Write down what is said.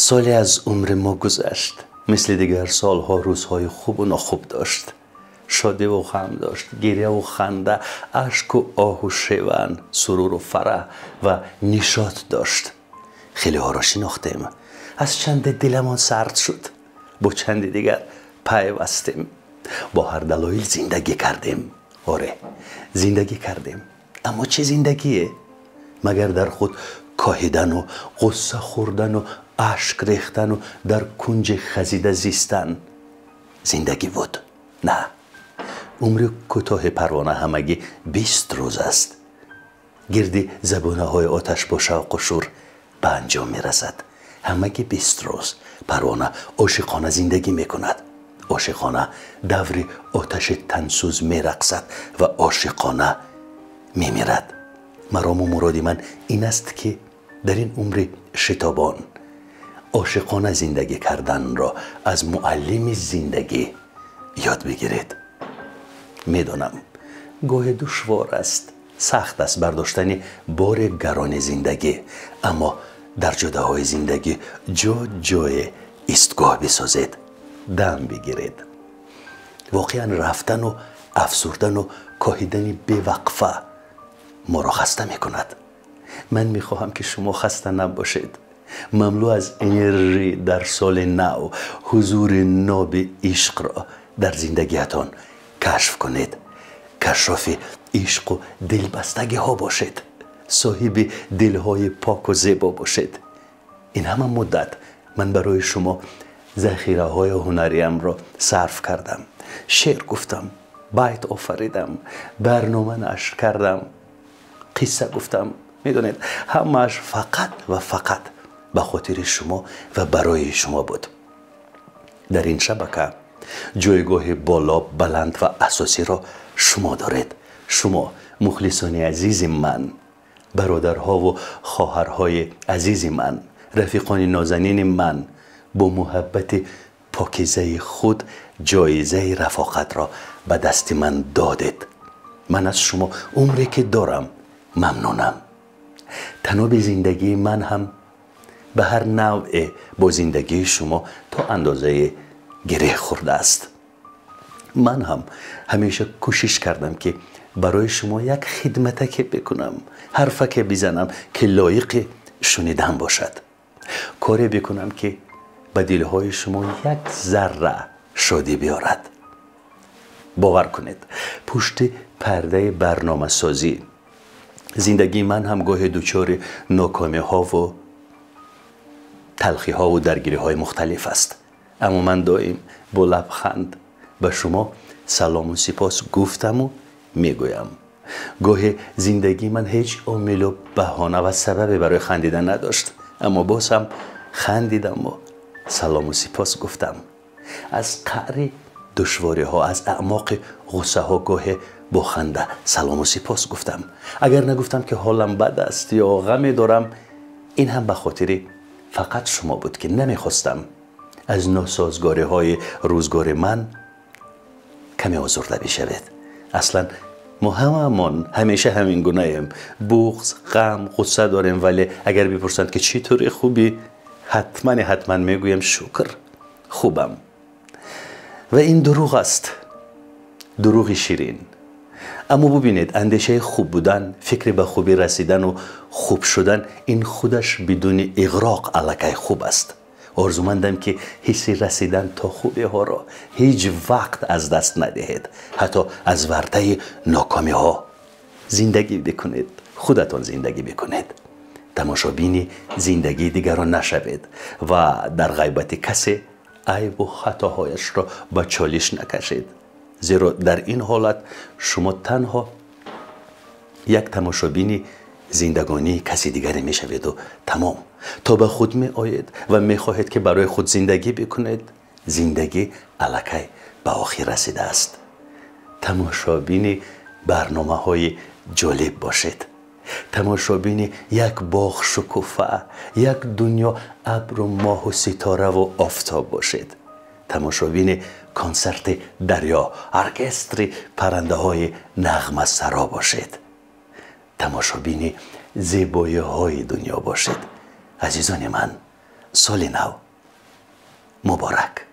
Соли аз умри мо гузашт. Мисли дигар солҳо рӯзҳои хубу нохуб дошт. Шодиву ғам дошт, гиряву ханда, ашку оҳу шеван, суруру фараҳ ва нишот дошт. Хелеҳоро шинохтем. Аз чанде диламон сард шуд. Бо чанде дигар пайвастем. Бо ҳар далоил зиндагӣ кардем. Оре, зиндагӣ кардем. Аммо чӣ зиндагие? Магар дар худ коҳидану ғусса хӯрдану ашк рехтану дар кунҷи хазида зистан зиндагӣ буд? На. Умри кӯтоҳи парвона ҳамагӣ 20 рӯз аст. Гирди забонаҳои оташ бо шавқу шӯр ба анҷом мерасад. Ҳамагӣ 20 рӯз парвона ошиқона зиндагӣ мекунад, ошиқона даври оташи тансӯз мерақсад ва ошиқона мемирад. Марому муроди ман ин аст, ки дар ин умри шитобон ошиқона зиндагӣ карданро аз муаллими зиндагӣ ёд бигиред. Медонам, гоҳе душвор аст, сахт аст бардоштани бори гарони зиндагӣ, аммо дар ҷодаҳои зиндагӣ ҷо ҷое истгоҳ бисозед, дам бигиред. Воқеан, рафтану афсурдану коҳидани бевақфа моро хаста мекунад. Ман мехоҳам, ки шумо хаста набошед. Мамлӯ аз энержӣ дар соли нав ҳузури ноби ишқро дар зиндагиятон кашф кунед. Кашшофи ишқу дилбастагиҳо бошед, соҳиби дилҳои поку зебо бошед. Ин ҳама муддат ман барои шумо захираҳои ҳунариамро сарф кардам: шеър гуфтам, байт офаридам, барнома нашр кардам, қисса гуфтам. Медонед, ҳамааш фақат ва фақат ба хотири шумо ва барои шумо буд. Дар ин шабака ҷойгоҳи боло, баланд ва асосиро шумо доред. Шумо, мухлисони азизи ман, бародарҳову хоҳарҳои азизи ман, рафиқони нозанини ман, бо муҳаббати покизаи худ ҷоизаи рафоқатро ба дасти ман додед. Ман аз шумо умре ки дорам мамнунам. Таноби зиндагии ман ҳам ба ҳар навъе бо зиндагии шумо то андозае гиреҳ хӯрдааст. Ман ҳам ҳамеша кӯшиш кардам, ки барои шумо як хидматаке бикунам, ҳарфаке бизанам, ки лоиқи шунидан бошад, коре бикунам, ки ба дилҳои шумо як зарра шодӣ биёрад. Бовар кунед, пушти пардаи барномасозӣ зиндагии ман ҳам гоҳе дучори нокомиҳову талхиҳову даргириҳои мухталиф аст, аммо ман доим бо лабханд ба шумо салому сипос гуфтаму мегӯям. Гоҳе зиндагии ман ҳеҷ омилу баҳона ва сабабе барои хандидан надошт, аммо боз ҳам хандидаму салому сипос гуфтам. Аз қаъри душвориҳо, аз аъмоқи ғуссаҳо гоҳе бо ханда салому сипос гуфтам. Агар нагуфтам, ки ҳолам бад аст ё ғаме дорам, ин ҳам ба хотири фақат шумо буд, ки намехостам аз носозгориҳои рӯзгори ман каме озурда бишавед. Аслан мо ҳамаамон ҳамеша ҳамин гунаем: буғз, ғам, ғусса дорем, вале агар бипурсанд, ки чӣ тури, хубӣ, ҳатмане ҳатман мегӯем: «Шукр, хубам». Ва ин дурӯғ аст, дурӯғи ширин. Аммо бубинед, андешаи хуб будан, фикри ба хубӣ расидану хуб шудан, ин худаш бидуни иғроқ аллакай хуб аст. Орзумандам, ки ҳисси расидан то хубиҳоро ҳеҷ вақт аз даст надиҳед, ҳатто аз вартаи нокомиҳо. Зиндагӣ бикунед, худатон зиндагӣ бикунед, тамошобини зиндагии дигарон нашавед ва дар ғайбати касе айбу хатоҳояшро ба чолиш накашед, зеро дар ин ҳолат шумо танҳо як тамошобини зиндагонии каси дигаре мешаведу тамом. То ба худ меоед ва мехоҳед, ки барои худ зиндагӣ бикунед, зиндагӣ аллакай ба охир расидааст. Тамошобини барномаҳои ҷолиб бошед, тамошобини як боғ шукуфа, як дунё абру моҳу ситораву офтоб бошед, тамошобини консерти дарё, оркестри паррандаҳои нағмасаро бошед, тамошобини зебоиҳои дунё бошед. Азизони ман, Соли нав муборак.